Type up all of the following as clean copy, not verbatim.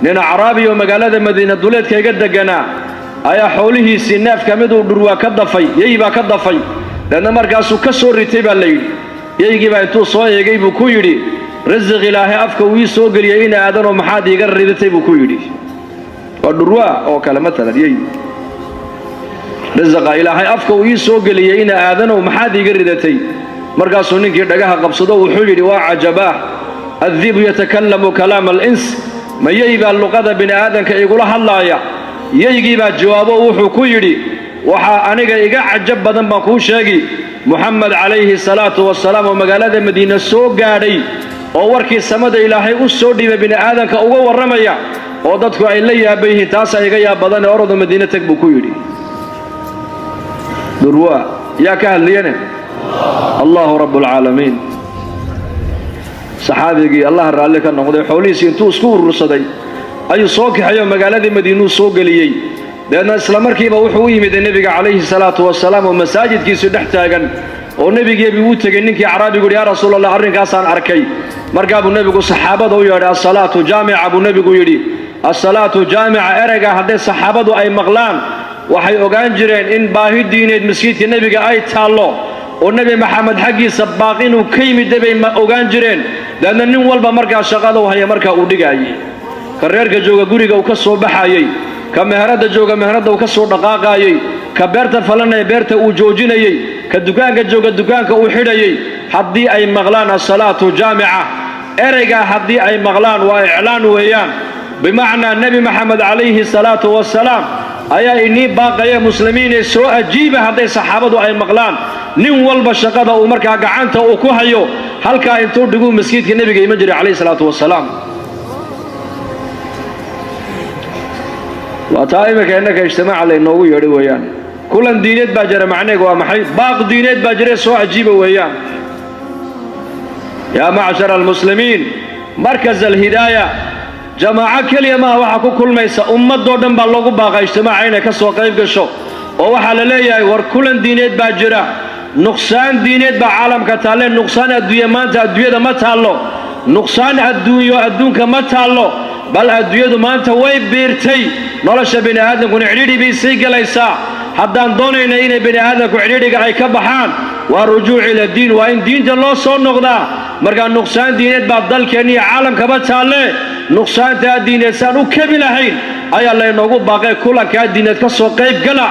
Nin acraabi oo magaalada Madiina duleedka iga deganaa ayaa xoolihiisii neef ka miduu dhurwaa ka dafay, yey baa ka dafay. Deedna markaasuu ka soo ritay baa la yidhi. Yeygii baa intuu soo eegay buu ku yidhi, risiq Ilaahay afka uu ii soo geliyey ina aadanoo maxaad iiga ridatay buu ku yidhi. Waa dhurwaa oo kale matalan yey. Risiqa Ilaahay afka uu ii soo geliyey ina aadanow maxaad iiga ridatay? Markaasuu ninkii dhagaha qabsado wuxuu yidhi, waa cajabaah, addibu yatakallamu kalaama alins, ma yey baa luqada bini aadanka igula hadlaaya? Yeygii baa jawaabo wuxuu ku yidhi, waxaa aniga iga cajab badan baan kuu sheegi, Muxamed calayhi salaatu wasalaam oo magaalada Madiine soo gaadhay oo warkii samada Ilaahay u soo dhiibay bini aadanka uga warramaya oo dadku ay la yaaban yihiin, taasaa iga yaab badanee orodo Madiine tag buu ku yidhi. Dhurwaa yaa ka hadliyane? Allahu rabbulcaalamiin. Saxaabigii Allaha raalli ka noqday xoolihiisii intuu isku urursaday ayuu soo kaxeeyo magaaladii Madiinuu soo geliyey. Deedna isla markiiba wuxuu u yimid nebiga calayhi salaatu wasalaam oo masaajidkiisii dhex taagan, oo nebigeebii u tegey ninkii acraabigu yidhi, yaa rasuulallah, arrinkaasaan arkay. Markaa buu nebigu saxaabada u yeedhay, assalaatu jaamica buu nebigu yidhi. Assalaatu jaamica ereyga hadday saxaabadu ay maqlaan waxay ogaan jireen in baahi diineed masjidka nebiga ay taallo oo nebi Maxamed xaggiisa baaq inuu ka yimid bay ma ogaan jireen. Deedna nin walba markaa shaqada u haya markaa uu dhigaayey, ka reerka jooga guriga uu ka soo baxayey, ka meheradda jooga meheradda uu ka soo dhaqaaqaayey, ka beerta falanaya beerta uu joojinayey, ka dukaanka jooga dukaanka uu xidhayey. Haddii ay maqlaan assalaatu jaamica, ereygaa haddii ay maqlaan waa iclaan weeyaan, bimacnaa nebi Maxamed calayhi salaatu wasalaam ayaa inii baaqaya muslimiinee soo ajiiba. Hadday saxaabadu ay maqlaan, nin walba shaqada uu markaa gacanta uu ku hayo halkaa intuu dhiguu masjidka nebiga iman jiray calayhi salaatu wasalaam. Waa taa iminka innaka ijtimaaca laynoogu yeedhay weeyaan. Kulan diineed baa jira, macnaheegu waa maxay? Baaq diineed baa jira, soo ajiiba weeyaan. Yaa macshara almuslimiin, markas alhidaaya jamaaco keliya maaha waxaa ku kulmaysa, ummadoo dhan baa loogu baaqa ijtimaaca inay ka soo qayb gasho, oo waxaa la leeyahay war kulan diineed baa jira, nuqsaan diineed baa caalamka taalle, nuqsaan adduunye maanta adduunyada ma taallo, nuqsaan adduunyo adduunka ma taallo, bal adduunyadu maanta way biirtay, nolosha bini aadamkuna cidhidhi bay sii galaysaa. Haddaan doonayna inay bini aadamku cidhidhiga ay ka baxaan, waa rujuuc ila diin, waa in diinta loo soo noqdaa. Markaa nuqsaan diineed baa dalkeenna iyo caalamkaba taalle, nuqsaantaa diineed saan u kebi lahayn ayaa laynoogu baaqay, kulankaa diineed ka soo qayb gala.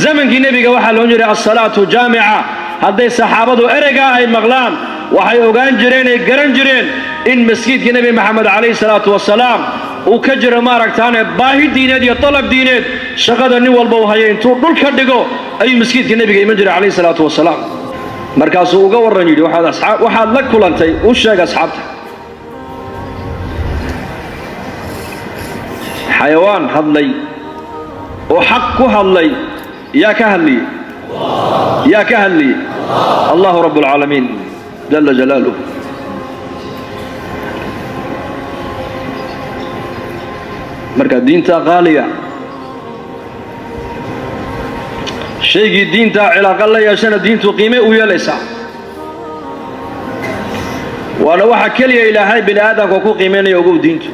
Zamankii nebiga waxaa loon jiray assalaatu jaamica. Hadday saxaabadu ereygaa ay maqlaan waxay ogaan jireen ay garan jireen in masjidka nebi Maxamed calayhi salaatu wasalaam uu ka jiro maaragtaane baahi diineed iyo dalab diineed. Shaqada nin walba uu haya intuu dhulka dhigo ayuu masjidka nebiga iman jiray calayhi salaatu wasalaam. Markaasuu uga warran yidhi, waxaad la kulantay u sheeg asxaabta. Xayawaan hadlay oo xaq ku hadlay yaa ka hadliyey? Yaa ka hadliyey? Allahu rabbulcaalamiin jala jalaaluh. Marka diintaa qaaliya, shaygii diintaa cilaaqa la yeeshana diintu qiime u yeelaysaa, waana waxa keliya Ilaahay bini aadamka ku qiimaynaya ogow diintu.